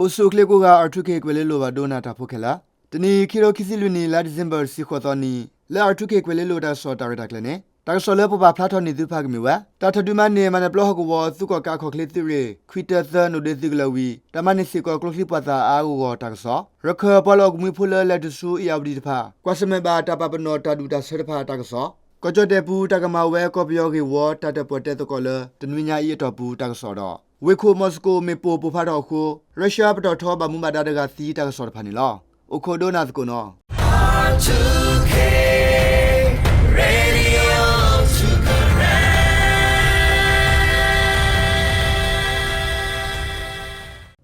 အိၣ်ဆူၣ်အိၣ်ချ့ကိးဂၤ R two K ကွဲၤလ့လိၤ ပှၤဒိကနၣ်တၢ်ဖိခဲလၢာ်, တနံၤ ခံကထိခံဆံလွံၢ်နံၣ် လါဒံၣ်စ့ဘၢၣ် တဆံဃိးသီနံၤ လၢ R two K ကွဲၤလ့လိၤတၢ်ကစီၣ်တၢ်ရဲၣ်တၢ်ကျဲၤန့ၣ် တၢ်ကစီၣ်လၢပပာ်ဖျါထီၣ်န့ၢ်သုတဖၣ်ကမ့ၢ်ဝဲ တၢ်ဒုးမၤန့ၢ် မၤနၢၤပျီဟီၣ်ကဝီၤ သုးကီၣ်ကးအခီၣ်ချ့သုးရ့ၣ် ခွံတၢသၢ နိၣ်ဒ့သုးကလၢၤဝံၤ တၢ်မၤန့ၢ်စ့ၢ်ကီးကျိချံပှၤသၣ်အါအါဂီၢ်ဂီၢ်တၢ်ကစီၣ်, ရခၢၣ်ပှၤလီၢ်အိၣ်ကမှံဖိလၢလဲၤတုၤဆူ အ့ၣ်ယၣ်ဝတံၣ်တဖၣ် ကွၢ်ဆၢၣ်မဲာ်ဘၣ်တၢ်ပာ်ပနီၣ်တၢ်ဒူၣ်တၢ်ဆၢတဖၣ်တၢ်ကစီၣ်, ကီၢ်ကၠီၣ်တဲၣ်ပူၤ တၢ်ကမၤဝဲကီၢ်ပယီၤဂ့ၢ်ဝီ တၢ်တၢၣ်ပီၣ်တဲသကိးလၢ တနွံညါအံၤအတီၢ်ပူၤတၢ်ကစီၣ်ဒီး ဝ့ၢ်ခိၣ်မီၤစကိးမ့ၣ်ပိၢ်ပိၢ်ဖးထီၣ်အဃိ ရၢရှၢပတီၢ်ထီဘၣ်မူဘၣ်ဒါတဂၤသံတၢ်ကစီၣ်တဖၣ်န့ၣ်လီၤ. အိၣ်ခိးဒိကနၣ်သကိးနီၤ.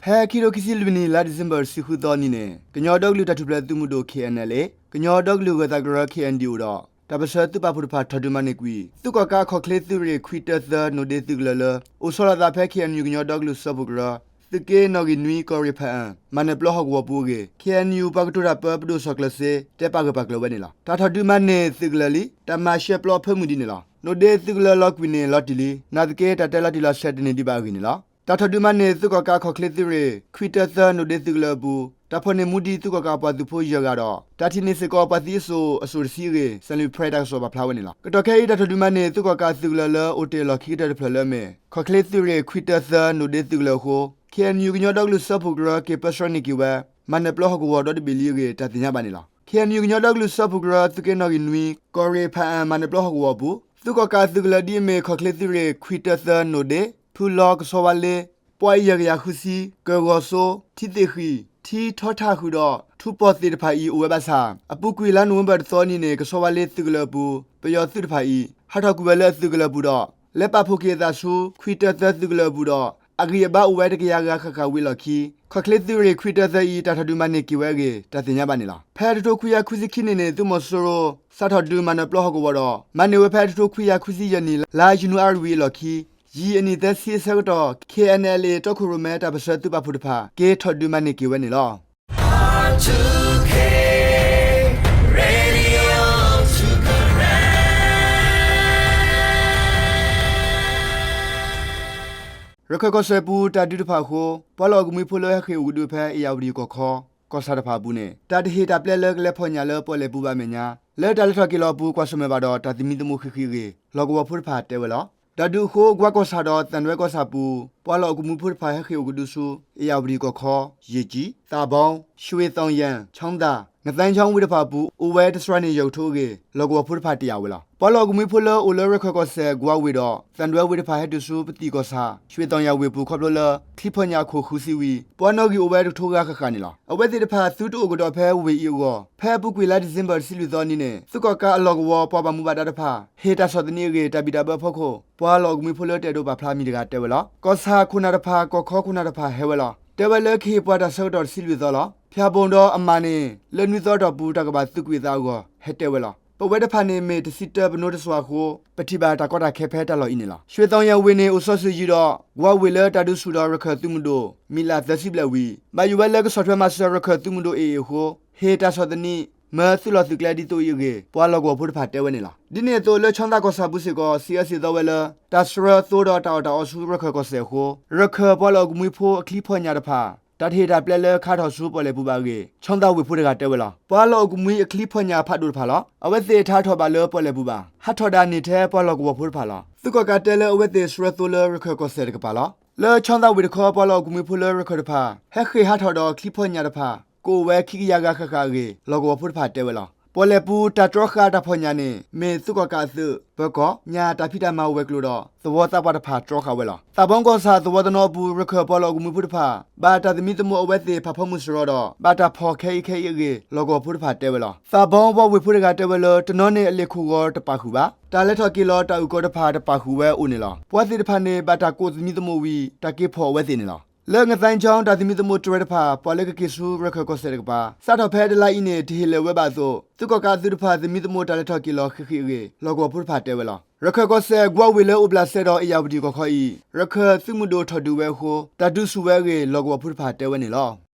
ဖဲခံကထိခံဆံလွံၢ်နံၣ် လါဒံၣ်စ့ဘၢၣ် တဆံဃုသီနံၤန့ၣ် ကညီဒီကလုာ်တၢ်ထူၣ်ဖျဲးသုးမုၢ်ဒိၣ် K N L A, ကညီဒီကလုာ်ဂၢၤသးကရၢ K N D O ဒီး တၢ်ပၢၢ်ဆၢသုးပာ်ဖှိၣ်တဖၣ် ထီၣ်ဒုးမၤန့ၢ်ကွံာ် သုးကီၣ်ကးအခီၣ်ချ့သုးရ့ၣ် ခွံတၢသၢ နိၣ်ဒ့သုးကလၢၤလၢ အိၣ်ဆီလီၤသးဖဲ K N U ကညီဒီကလုာ်စၢဖှိၣ်ကရၢ သုးက့နီၣ်ဂံၢ်နွံ ကီၢ်ရ့ၣ်ဖးအၣ် မၤနၢၤပျီဟီၣ်ကဝီၤပူၤအဂ့ၢ် K N U ပှၤကတိၤတၢ်ပၢ ပဒိၣ်စီၤကျၢၤစ့ တဲပာ်ဂၢၢ်ပာ်ကျၢၤဝဲန့ၣ်လီၤ. တၢ်ထီၣ်ဒုးမၤန့ၢ်သုးကလၢၤလံ, တၢ်မၤရှဲပျီဖၢမုၢ်ဒံးန့ၣ်လီၤ. နိၣ်ဒ့သုးကလၢၤလီၤကွံာ်န့ၣ်လီၤတံၢ်လံ, နာ်သက့ တၢ်တဲလီၤတံၢ်လီၤဆဲးတန့ၢ်ဒံးဘၣ်အဂ့ၢ်န့ၣ်လီၤ. တၢ်ထီၣ်ဒုးမၤန့ၢ်သုးကီၣ်ကးအခီၣ်ချ့သုးရ့ၣ် ခွံတၢသၢ နိၣ်ဒ့သုးကလၢၤအပူၤ တၢ်ဖီၣ်န့ၢ်မူဒံးသုးကီၣ်ကးပှၤသုးဖိယဲၢ်ဂၤဒီး တၢ်ထံၣ်န့ၢ်စ့ၢ်ကီးပှၤသံအစိၣ်အစိၣ်တဆံအဂ့ၢ် Salween Press တၢ်ကစီၣ်ပာ်ဖျါဝဲန့ၣ်လီၤ. ကတီၢ်ခဲအံၤ တၢ်ထီၣ်ဒုးမၤန့ၢ်သုးကီၣ်ကးသုးကလၢၤလၢအိၣ်တ့ၢ်အလီၢ်ခံကတၢၢ်တဖျၢၣ်လၢအမ့ၢ် ခီၣ်ချ့သုးရ့ၣ် ခွံတၢသၢ နိၣ်ဒ့သုးကလၢၤအဃိ K N U ကညီဒီကလုာ်စၢဖှိၣ်ကရၢ က့ၤပၢဆှၢန့ၢ်က့ၤဝဲ မၤနၢၤပျီဟီၣ်ကဝီၤဒီတဘ့ၣ်လံအဂ့ၢ် တၢ်သ့ၣ်ညါဘၣ်န့ၣ်လီၤ. K N U ကညီဒီကလုာ်စၢဖှိၣ်ကရၢ သုးက့နီၣ်ဂံၢ်နွံ ကီၢ်ရ့ၣ်ဖးအၣ် မၤနၢၤပျီဟီၣ်ကဝီၤအပူၤ သုးကီၣ်ကးသုးကလၢၤဒ်အမ့ၢ် ခီၣ်ချ့သုးရ့ၣ် ခွံတၢသၢ နိၣ်ဒ့, ဖုလီ, ကဆီဝါလ့, ပှၢ်အံၤယဲၢ်ကယၤဃုဆံ, ကၢၢ်ဂီၤစိ, ထံသ့ၣ်ဃံၣ်, ထံထီထၣ်ဃုာ်ဒီး ထူပီၣ်သ့ၣ်တဖၣ်အံၤ အိၣ်ဝဲဘၣ်ဆၣ် အပူၤကွံာ်လါနိၣ်ဝ့ဘၢၣ်တသီနံၤန့ၣ် ကဆီဝါလ့သုးကလၢၤအပူၤ ပယီၤသုးတဖၣ်အံၤ ဟးထီၣ်ကွံာ်ဝဲလၢအသုးကလၢၤပူၤဒီး လဲၤပာ်ဖှိၣ်က့ၤအသးဆူ ခွံတၢသၢသုးကလၢၤအပူၤဒီး အဂံၢ်အဘါအိၣ်ဝဲတကယၤဂၤဃၣ်ဃၣ်ဝံၤအလီၢ်ခံ ခီၣ်ချ့သုးရ့ၣ် ခွံတၢသၢအံၤ တၢ်ထီၣ်ဒုးမၤန့ၢ်က့ၤဝဲအဂ့ၢ် တၢ်သ့ၣ်ညါဘၣ်န့ၣ်လီၤ. ဖဲတကထိခွံကယၤခွံဆံခံနံၣ်န့ၣ် သုးမီၤစိရိၤ စးထီၣ်ဒုးမၤနၢၤပျီဟီၣ်ကဝီၤဒီး မၤန့ၢ်ဝဲဖဲတကထိခွံကယၤခွံဆံယဲၢ်နံၣ် လါယနူၤအါရံၤဝံၤအလီၢ်ခံ ယံာ်အနံၣ်သၢဆံအဆၢကတီၢ် K N L A တီခိၣ်ရိၣ်မဲတၢ်ပၢၢ်ဆၢသုးပာ်ဖှိၣ်တဖၣ် က့ၤထီၣ်ဒုးမၤန့ၢ်က့ၤဝဲန့ၣ်လီၤ. ရခၢၣ်ကီၢ်စဲၣ်ပူၤတၢ်ဒုးတဖၣ်အဃိ ပှၤလီၢ်အိၣ်ကမှံဖိလၢဟဲဃ့ၢ်အိၣ်ကဒုဖဲ အ့ၣ်ယၣ်ဝတံၣ်ကီၢ်ခီ ကီၢ်ဆၣ်တဖၣ်အပူၤန့ၣ် တၢ်တဟ့ၣ်တၢ်ပျဲလၢကလဲၤဖီၣ်ညၣ်လၢပီၣ်လဲၣ်ပူၤဘၣ်အမဲာ်ညါ လၢတၢ်လဲၤထီၣ်က့ၤလီၤအပူၤ ကွၢ်ဆၢၣ်မဲာ်ဘၣ်ဒီးတၢ်သမံသမိးဃံးဃံးအဂ့ၢ် လီၢ်ကဝီၤဖိတဖၣ်တဲဝဲလီၤ. တၢ်ဒုးအဃိ ကွၢ်ကီၢ်ဆၣ်ဒီးသံတွဲကီၢ်ဆၣ်ပူၤ ပှၤလီၢ်အိၣ်ကမှံဖိတဖၣ်ဟဲဃ့ၢ်အိၣ်ကဒုဆူ အ့ၣ်ယၣ်ဝတံၣ်ကီၢ်ခီ ယ့ၣ်ကၠံ, သးဘီ, ရွှေသောင်ယံ, ချောင်းသာ, ငသဲချောင်းဝ့ၢ်တဖၣ်အပူၤ အိၣ်ဝဲတစှၤန့ၢ်ယဲၢ်ကထိအဂ့ၢ် လီၢ်ကဝီၤဖိတဖၣ်တယာ်ဝဲလီၤ. ပှၤလီၢ်အိၣ်ကမှံဖိလၢအိၣ်လၢရခၢၣ်ကီၢ်စဲၣ် ကွၢ်ဝ့ၢ်ဒီးသံတွဲဝ့ၢ်တဖၣ်ဟဲတုၤဆူပသံၣ်ကီၢ်ဆၣ် ရွှေသောင်ယံဝ့ၢ်အပူၤ ခီဖျိလၢ ချံဖီၣ်ညၣ်အခိၣ်ဃုဆံဝံၤ ပှၤနီၣ်ဂံၢ်အိၣ်ဝဲတကထိဂၤဃၣ်ဃၣ်န့ၣ်လီၤ. အဝဲသ့ၣ်တဖၣ်သုတအိၣ်ကဒီးဖဲဝ့ၢ်အံၤအဂီၢ် ဖဲအပူၤကွံာ်လါဒံၣ်စ့ဘၢၣ်တဆံလွံၢ်သီနံၤန့ၣ် သုးကီၣ်ကးအလီၢ်ကဝီၤပှၤဘၣ်မူဘၣ်ဒါတဖၣ် ဟ့ၣ်တၢ်ဆီၣ်သနံးအဂ့ၢ် တၢ်ဘံၣ်တၢ်ဘၢအဖီခိၣ် ပှၤလီၢ်အိၣ်ကမှံဖိလၢတအဲၣ်ဒိးပာ်ဖျါမံၤတဂၤတဲဝဲလီၤ. ကီၢ်ဆၣ်ခိၣ်နၢ်တဖၣ် ကီၢ်ခီခိၣ်နၢ်တဖၣ်ဟဲဝဲလီၤ. တဲဝဲလၢကဟ့ၣ်ပှၤတၢ်ဆၢကတီၢ်တဆံလွံၢ်သီလီၤ. ဖၠၣ်ဘိၣ်ဒီးအမၣ်န့ၣ် လၢနွံသီအတီၢ်ပူၤ တၢ်ကဘၣ်သုးကွံာ်အသးအဂီၢ် ဟဲတဲဝဲလီၤ. ပဝဲတဖၣ်န့ၣ်မ့ၢ်တဆံတၢပနိတစွၤအဃိ ပထံၣ်ဘၣ်တၢ်ကီတၢ်ခဲဖဲတၢ်လီၢ်အံၤန့ၣ်လီၤ. ရွှေသောင်ယံဝ့ၢ်န့ၣ် အိၣ်စီၤစုၤယံၤဒီး ကွၢ်ဝ့ၢ်လၢတၢ်ဒုးဆူၣ်ဒီးရခၢၣ်သုးမုၢ်ဒိၣ် မံးလးသၢဆံဘျဲၣ်ဝံၤ ဘၣ်ယိၣ်ဝဲလၢကဆီၣ်ထွဲမၤစၢၤရခၢၣ်သုးမုၢ်ဒိၣ် A A အဃိ ဟ့ၣ်တၢ်ဆီၣ်သနံး မၢသုးလီၢ်သုးကျဲဒ်သိးအံၤအဂ့ၢ် ပှၤလီၢ်ကဝီၤဖိတဖၣ်တဲဝဲန့ၣ်လီၤ. ဒ်န့ၣ်အသိးလၢချောင်းသာကီၢ်ဆၣ်ပူၤစ့ၢ်ကီး စံးအၢစံးသီဝဲလၢ တၢ်ဆှၢသိဒီးတၢ်အီၣ်တၢ်အီဆူရခၢၣ်ကီၢ်စဲၣ်အဃိ ရခၢၣ်ပှၤလီၢ်အိၣ်ကမှံဖိအချံဖီၣ်ညၣ်တဖၣ် တၢ်တဟ့ၣ်တၢ်ပျဲလၢခါထီၣ်ဆူပီၣ်လဲၣ်ပူၤဘၣ်အဂ့ၢ် ချောင်းသာဝ့ၢ်ဖိတဂၤတဲဝဲလီၤ. ပှၤလီၢ်အိၣ်ကမှံအချံဖီၣ်ညၣ်ဖးဒိၣ်တဖၣ်လီၤ. အဝဲသ့ၣ်တဟးထီၣ်ဘၣ်လၢပီၣ်လဲၣ်ပူၤဘၣ်. ဟးထီၣ်ဒၣ်န့ၢ်ထဲပှၤလီၢ်ကဝီၤဖိတဖၣ်လီၤ. သုးကီၣ်ကးတဲလၢအဝဲသ့ၣ်ဆှၢသိလၢရခၢၣ်ကီၢ်စဲၣ်တကပၤလီၤ. လၢချောင်းသာဝ့ၢ်တခီ ပှၤလီၢ်အိၣ်ကမှံဖိလၢရခၢၣ်တဖၣ် ဟဲဃ့ၢ်ဟးထီၣ်ဒီးချံဖီၣ်ညၣ်တဖၣ် ကအိၣ်ဝဲခံကယၤဂၤဃၣ်ဃၣ်အဂ့ၢ် လီၢ်ကဝီၤဖိတဖၣ်တဲဝဲလီၤ. ပီၣ်လဲၣ်ပူၤတၢ်တြီဃာ်တၢ်ဖီၣ်ညၣ်န့ၣ် မ့ၢ်သုးကီၣ်ကးအသုး ပၢၤကီၢ် ညၣ်တၢ်ဖံးတၢ်မၤအိၣ်ဝဲၤကျိၤဒီး သဝီသးပှၢ်တဖၣ်တြီဃာ်ဝဲလီၤ. သးဘီကီၢ်ဆၣ်သဝီတနီၤအပူၤ ရခၢၣ်ပှၤလီၢ်အိၣ်ကမှံဖိတဖၣ် ဘၣ်တၢ်သမံသမိးအဝဲသ့ၣ်ဖးဖီမုၢ်စရီဒီး ဘၣ်တၢ်ဖီၣ်ခဲအံၤခဲအံၤအဂ့ၢ် လီၢ်ကဝီၤဖိတဖၣ်တဲဝဲလီၤ. သးဘီဝီဝ့ၢ်ဖိတဂၤတဲဝဲလၢ တနီၤန့ၣ်အလ့ၣ်ခိၣ်ဂီၤတပာ်ဃုာ်ဘၣ်. တၢ်လဲၤထီၣ်က့ၤလီၤတၢ်အုၣ်ကီၤတဖၣ်တပာ်ဃုာ်ဝဲအိၣ်န့ၣ်လီၤ. ပှၤသ့ၣ်တဖၣ်န့ၣ် ဘၣ်တၢ်ကိးသမံသမိးဝံၤ တၢ်က့ၤဖီၣ်အဝဲသ့ၣ်န့ၣ်လီၤ. လၢငသဲကၠီ တၢ်သမံသမိးတြဲၤတဖၣ် ပှၤလၢကက့ၤဆူရခၢၣ်ကီၢ်စဲၣ်တကပၤ စးထီၣ်ဖဲတလါအံၤန့ၣ် တဟ့ၣ်လၢာ်ဝဲဘၣ်အသိး သုးကီၣ်ကးအသုးတဖၣ်သမံသမိးတၢ်လဲၤထီၣ်က့ၤလီၤဃံးဃံးအဂ့ၢ် လီၢ်ကဝီၤဖိတဖၣ်တဲဝဲလီၤ. ရခၢၣ်ကီၢ်စဲၣ် ကွၢ်ဝ့ၢ်လၢအိၣ်ဘျးစဲဒီးအ့ၣ်ယၣ်ဝတံၣ်ကီၢ်ခီအံၤ ရခၢၣ်သုးမုၢ်ဒိၣ်ထီၣ်ဒုးဝဲအဃိ တၢ်ဒုးဆူၣ်ဝဲအဂ့ၢ် လီၢ်ကဝီၤဖိတဖၣ်တဲဝဲန့ၣ်လီၤ.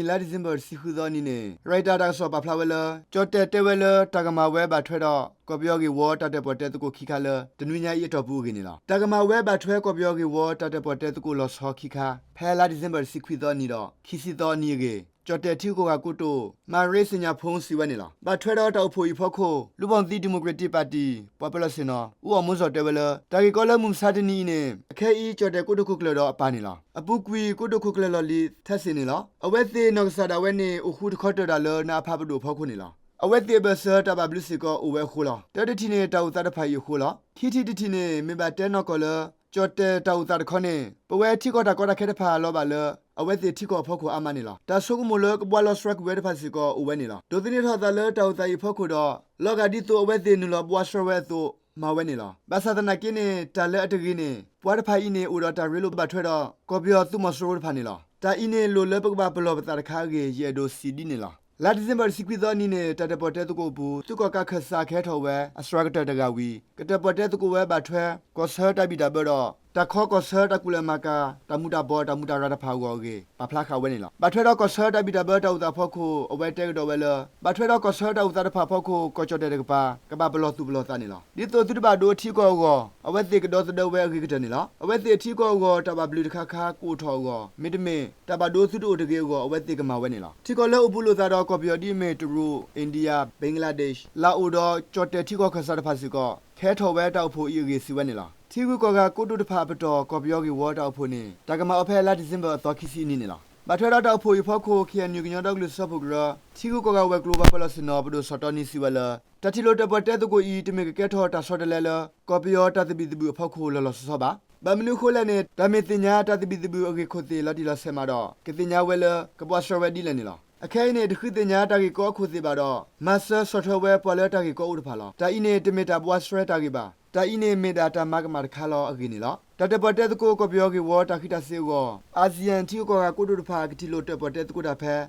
လါဒီစ့ဘၢၣ်တဆံခွံသီအနံၤန့ၣ် Reuters တၢ်ကစီၣ်ပာ်ဖျါဝဲလၢ ကၠီၣ်တဲၣ်တဲဝဲလၢ တၢ်ကမၤဝဲဘၣ်ထွဲဒီး ကီၢ်ပယီၤဂ့ၢ်ဝီတၢ်တၢၣ်ပီၣ်တဲသကိးခံခါလၢ တနွံညါအံၤအတီၢ်ပူၤအဂ့ၢ်န့ၣ်လီၤ. တၢ်ကမၤဝဲဘၣ်ထွဲကီၢ်ပယီၤဂ့ၢ်ဝီတၢ်တၢၣ်ပီၣ်တဲသကိးလီၤဆီခံခါ ဖဲလါဒီစ့ဘၢၣ်တဆံခွံသီအနံၤဒီး ခံဆံသီအနံၤအဂ့ၢ် ကၠီၣ်တဲၣ်ထံဂုၤကီၢ်ဂၤကိတိာ် မၤရ့စ့ၣ်ညါဖိစံးဝဲန့ၣ်လီၤ. ဘၣ်ထွဲဒီးတၢ်အိၣ်ဖှိၣ်အံၤအဖီခိၣ် လူ့ဘောင်သစ်ဒီမိုကရက်တစ်ပါတီ ပှၤပၢၤလီၢ်ဆ့ၣ်နီၤ ဦးအောင်မိုးဇော်တဲဝဲလၢ တၢ်ဂ့ၢ်ကီလၢမုၢ်မဆါတနံၤအံၤန့ၣ် အခဲအံၤကၠီၣ်တဲၣ်ကိတိာ်ခိၣ်ကျၢၢ်ဒီးအပၢ်န့ၣ်လီၤ. အပူၤကွံာ် ကိတိာ်ခိၣ်ကျၢၢ်လီၢ်လံၤထဲစ့ၣ်န့ၣ်လီၤ. အဝဲသ့ၣ်နီၢ်ကစၢ်ဒၣ်ဝဲန့ၣ် အိၣ်ဃူတခီတၢၢ်တၢ်လၢနအဖးပဒိၣ်အဖီခိၣ်န့ၣ်လီၤ. အဝဲသ့ၣ်အဘၢၣ်စၢၤတၢ်ဘၣ်ဘျုးစ့ၢ်ကီးအိၣ်ဝဲအဃိလီၤ. တၢတထံၣ်န့ၣ် တၢ်အိၣ်သးတဖၣ်အံၤအဃိလီၤ. ခံထံၣ်တထံၣ်န့ၣ် မ့ၢ်ဘၣ်တဲနီၢ်ကီၢ်လၢ ကၠီၣ်တဲၣ်တၢ်အိၣ်သးတခီန့ၣ် ပဝဲထံကီၢ်တၢ်ကီတၢ်ခဲတဖၣ်လီၤဘၣ်လၢ အဝဲသ့ၣ်ထံကီၢ်အဖီခိၣ်အါမးန့ၣ်လီၤ. တၢ်ဆိကမိၣ်လၢကဘှါလီၤစှၤကွံာ်ဝဲတဖၣ်စ့ၢ်ကီးအိၣ်ဝဲန့ၣ်လီၤ. ဒိးသန့ၤထီၣ်အသးလၢတၢ်အိၣ်သးအံၤအဖီခိၣ်ဒီး လီၤဂာ်ဒ်သိးအဝဲသ့ၣ်နုာ်လီၤဘှါစှၤဝဲအသိး မၤဝဲန့ၣ်လီၤ. ဘၣ်ဆၣ်သနာ်က့န့ၣ် တၢ်လၢအတဂ့ၤန့ၣ် ပှၤတဖၣ်အံၤန့ၣ် အိၣ်ဒီးတၢ်ရ့လိာ်ဘၣ်ထွဲဒီး ကီၢ်ပယီၤသုးမီၤစိရိၤတဖၣ်န့ၣ်လီၤ. တၢ်အံၤန့ၣ် လိၣ်လၢပကဘၣ်ပလီၢ်ပသးတခါအဂ့ၢ် ယအဲၣ်ဒိးစံးဒ်န့ၣ်လီၤ. လါဒံၣ်စ့ဘၢၣ်တဆံခွံသီအနံၤန့ၣ် တၢ်တၢၣ်ပီၣ်တဲသကိးအပူၤ သုးကီၣ်ကးခၢၣ်စးကဟဲထီၣ်ဝဲ အစှၤကတၢၢ်တဂၤဝံၤ ကတၢၣ်ပီၣ်တဲသကိးဝဲဘၣ်ထွဲ ကီၢ်ဆၢတၢ်ဘံၣ်တၢ်ဘၢဒီး တၢ်ခီကီၢ်ဆၢတၢ်ကူၣ်လဲၤမၤကၤ တၢ်မူၤတၢ်ဘှီး တၢ်မူးတၢ်ရၤတဖၣ်အဂီၢ်အဂ့ၢ် ပာ်ဖျါဃာ်ဝဲန့ၣ်လီၤ. ဘၣ်ထွဲဒီးကီၢ်ဆၢတၢ်ဘံၣ်တၢ်ဘၢတၢ်အိၣ်သးအဖီခိၣ် အဝဲတဲကဒီးဝဲလၢ ဘၣ်ထွဲဒီးကီၢ်ဆၢတၢ်အိၣ်သးတဖၣ်အဖီခိၣ် ကီၢ်ကၠီၣ်တဲၣ်တကပၤ ကဘၣ်ပလီၢ်သူၣ်ပလီၢ်သးန့ၣ်လီၤ. ဒ်သိးသုတဘၣ်ဒိအထံအကီၢ်အဂီၢ် အဝဲသ့ၣ်ကဒီသဒၢဝဲအဂ့ၤကတၢၢ်န့ၣ်လီၤ. အဝဲသ့ၣ်အထံအကီၢ်အဂီၢ် တၢ်ဘၣ်ဘျုးတခါခါကအိၣ်ထီၣ်အဂီၢ် မ့တမ့ၢ် တၢ်ဘၣ်ဒိသုတအိၣ်တဂ့ၤအဂီၢ် အဝဲသ့ၣ်ကမၤဝဲန့ၣ်လီၤ. ထံကီၢ်လၢအိၣ်ဘူးလိာ်သးဒီးကီၢ်ပယီၤဒ်အမ့ၢ် တရူး, အိန္ဒိယ, ဘင်္ဂလားဒေ့ရှ်, လၣ်အိၣ်ဒီးကၠီၣ်တဲၣ်ထံကီၢ်ခၢၣ်စးတဖၣ်စ့ၢ်ကီး ကဟဲထီၣ်ဝဲတၢ်အိၣ်ဖှိၣ်အံၤအဂ့ၢ်စံးဝဲန့ၣ်လီၤ. ထံဂုၤကီၢ်ဂၤကိတိာ်တဖၣ်အပတီၢ် ကီၢ်ပယီၤဂ့ၢ်ဝီတၢ်အိၣ်ဖှိၣ်န့ၣ် တၢ်ကမၤအီၤဖဲလါဒံၣ်စ့ဘၢၣ်အသီခံဆံအနံၤန့ၣ်လီၤ. ဘၣ်ထွဲဒီးတၢ်အိၣ်ဖှိၣ်အံၤအဖီခိၣ် ခ့ၣ်အဲၣ်ယူၣ် ကညီဒီကလုာ်စၢဖှိၣ်ကရၢ ထံဂုၤကီၢ်ဂၤဝဲၤကျိၤ ပှၤပၢၤလီၢ်ဆ့ၣ်နီၤ ပဒိၣ်စီၤတီနံစံးဝဲလၢ တၢ်ထံၣ်လိာ်တၢၣ်ပီၣ်တဲသကိးအံၤ တမ့ၢ်ကကဲထီၣ်တၢ်ဆီတလဲလၢ ကီၢ်ပယီၤတၢ်သဘံၣ်သဘုၣ်အဖီခိၣ်လီၤလီၤဆီဆီဘၣ်. ဘၣ်မနုၤအဃိလဲၣ်န့ၣ် တၢ်မ့ၢ်သ့ၣ်ညါတၢ်သဘံၣ်သဘုၣ်အဂ့ၢ်ခိၣ်သ့ၣ်လီၤတံၢ်လီၤဆဲးမးဒီး ကသ့ၣ်ညါဝဲလၢ ကဘှါစှၤဝဲဒ်လဲၣ်န့ၣ်လီၤ. အခဲအံၤန့ၣ် တဃုသ့ၣ်ညါတၢ်ဂ့ၢ်ကီအခိၣ်သ့ၣ်ဘၣ်ဒီး မၤစၢၤဆီၣ်ထွဲဝဲပှၤလၢတၢ်ဂ့ၢ်ကီအိၣ်တဖၣ်လီၤ. တၢ်အံၤန့ၣ် တမ့ၢ်တၢ်ဘှါစှၤတၢ်ဂ့ၢ်ဘၣ်. တၢ်အံၤန့ၣ်မ့ၢ်ဒၣ်တၢ်မၤကမၣ်တခါလီၤအဂ့ၢ်န့ၣ်လီၤ. တၢ်တၢၣ်ပီၣ်တဲသကိးကီၢ်ပယီၤဂ့ၢ်ဝီတၢ်ဃံးတၢ်စ့ၤအဂီၢ် အၣ်စံၣ်ယၣ်ထံဂုၤကီၢ်ဂၤကိတိာ်တဖၣ် ကထံၣ်လိာ်တၢၣ်ပီၣ်တဲသကိးတၢ်ဖဲ ဝ့ၢ်ဘီကီၢ်လၢတနွံညါအံၤအတီၢ်ပူၤအဂ့ၢ် အ့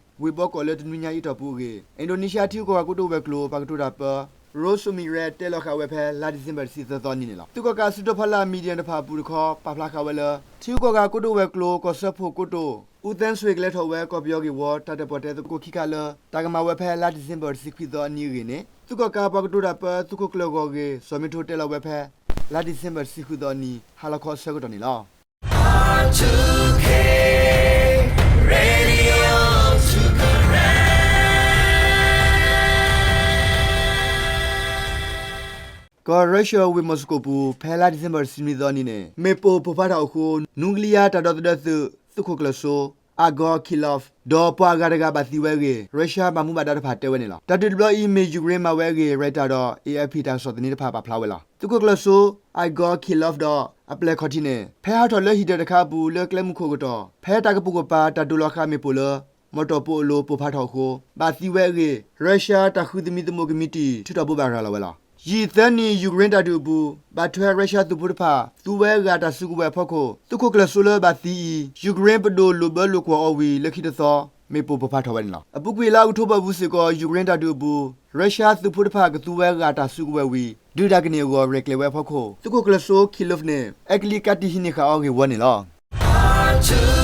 ဒိနံရှါထံဂုၤကီၢ်ဂၤကိတိာ်ဝဲၤကျိၤ ပှၤကတိၤတၢ်ပၢ ရိစူမံရဲ တဲလီၤဃာ်ဝဲဖဲလါဒံၣ်စ့ဘၢၣ်တဆံသၢသီအနံၤန့ၣ်လီၤ. သုးကီၣ်ကးစုတီၤဖီလာ် မံၤဒံယၣ်တဖၣ်အပူၤတခီ ပာ်ဖျါဃာ်ဝဲလၢ ထံဂုၤကီၢ်ဂၤကိတိာ်ဝဲၤကျိၤ ကီၢ်စၢဖှိၣ်ကိတိာ် အူသဲစှ့ၤကလဲၤထီၣ်ဝဲ ကီၢ်ပယီၤဂ့ၢ်ဝီတၢ်တၢၣ်ပီၣ်တဲသကိးခံခါလၢ တၢ်ကမၤဝဲဖဲလါဒံၣ်စ့ဘၢၣ်တဆံခွံသီအနံၤအဂ့ၢ်န့ၣ် သုးကီၣ်ကးပှၤကတိၤတၢ်ပၢသုးခိၣ်ကျၢၢ်ဂီၢ်အဂ့ၢ် စီၤမ့ထိတဲလီၤဝဲဖဲ လါဒံၣ်စ့ဘၢၣ်တဆံခွံသီအနံၤ ဟါလီၤခီအဆၢကတီၢ်န့ၣ်လီၤ. ကီၢ်ရၢရှၢၣ်ဝ့ၢ်မီၢ်စကိၣ်ပူၤ ဖဲလါဒံၣ်စ့ဘၢၣ်တဆံနွံသီအနံၤန့ၣ် မ့ၣ်ပိၢ်ပိၢ်ဖးထီၣ်အဃိ နူကလံယါတၢ်ဒီသဒၢသုး သုးခိၣ်ကျၢၢ်စိ Igor Kirillov ဒီးပှၤအဂၤတဂၤဘၣ်သံဝဲအဂ့ၢ် ရၢရှၢၣ်ဘၣ်မူဘၣ်ဒါတဖၣ်တဲဝဲန့ၣ်လီၤ. တၢ်ဒုးတဘျီအံၤမ့ၢ်ယူၤကရ့ၣ်မၤဝဲအဂ့ၢ် Reuters ဒီး A F P တၢ်ကစီၣ်သန့တဖၣ်ပာ်ဖျါဝဲလီၤ. သုးခိၣ်ကျၢၢ်စိ Igor Kirillov ဒီးအပျဲၢ်ခီၣ်ထံးန့ၣ် ဖဲဟးထီၣ်လၢဟံၣ်ဒၢးတခါအပူၤလၢကျဲမုၢ်ခိၣ်ကတီၢ် ဖဲတၢ်ကပိာ်ကပၤတၢ်ဒိၣ်လီၤဃာ်မ့ၣ်ပိၢ်လၢ မီၢ်တီၢ်ပိာ်အလိၤပိၢ်ဖးထီၣ်အဃိ ဘၣ်သံဝဲအဂ့ၢ် ရၢရှၢၣ်တၢ်ဃုသမံသမိးကမံးတံာ် ထုးထီၣ်ဘိးဘၣ်ရၤလီၤဝဲလီၤ. ယံာ်သၢနံၣ် ယူၤကရ့ၣ်တၢ်ဒုးအပူၤ ဘၣ်ထွဲရၢရှၢၣ်သုးဖိတဖၣ် သူဝဲအဂၤတၢ်စုကဝဲၤအဖီခိၣ် သုးခိၣ်ကျၢၢ်စိလၢဘၣ်သံအံၤ ယူၤကရ့ၣ်ပဒိၣ်လိာ်ဘၢလိာ်ကွီၢ်အီၤဝံၤ လၢခံတသီ မ့ၣ်ပိၢ်ပိၢ်ဖးထီၣ်ဝဲန့ၣ်လီၤ. အပူၤကွံာ်လါအီးကထိဘၢၣ်အပူၤစ့ၢ်ကီး ယူၤကရ့ၣ်တၢ်ဒုးအပူၤ ရၢရှၢၣ်သုးဖိတဖၣ်ကသူဝဲအဂၤတၢ်စုကဝဲၤဝံၤ ဒုးတၢ်ကန့ၢ်အဂီၢ် ရဲၣ်ကျဲၤဝဲအဖီခိၣ် သုးခိၣ်ကျၢၢ်စိ Kirillov န့ၣ် အဲကလံးကးတံာ်ဟံးန့ၢ်ဃာ်အီၤဂ့ၢ်ဝီန့ၣ်လီၤ.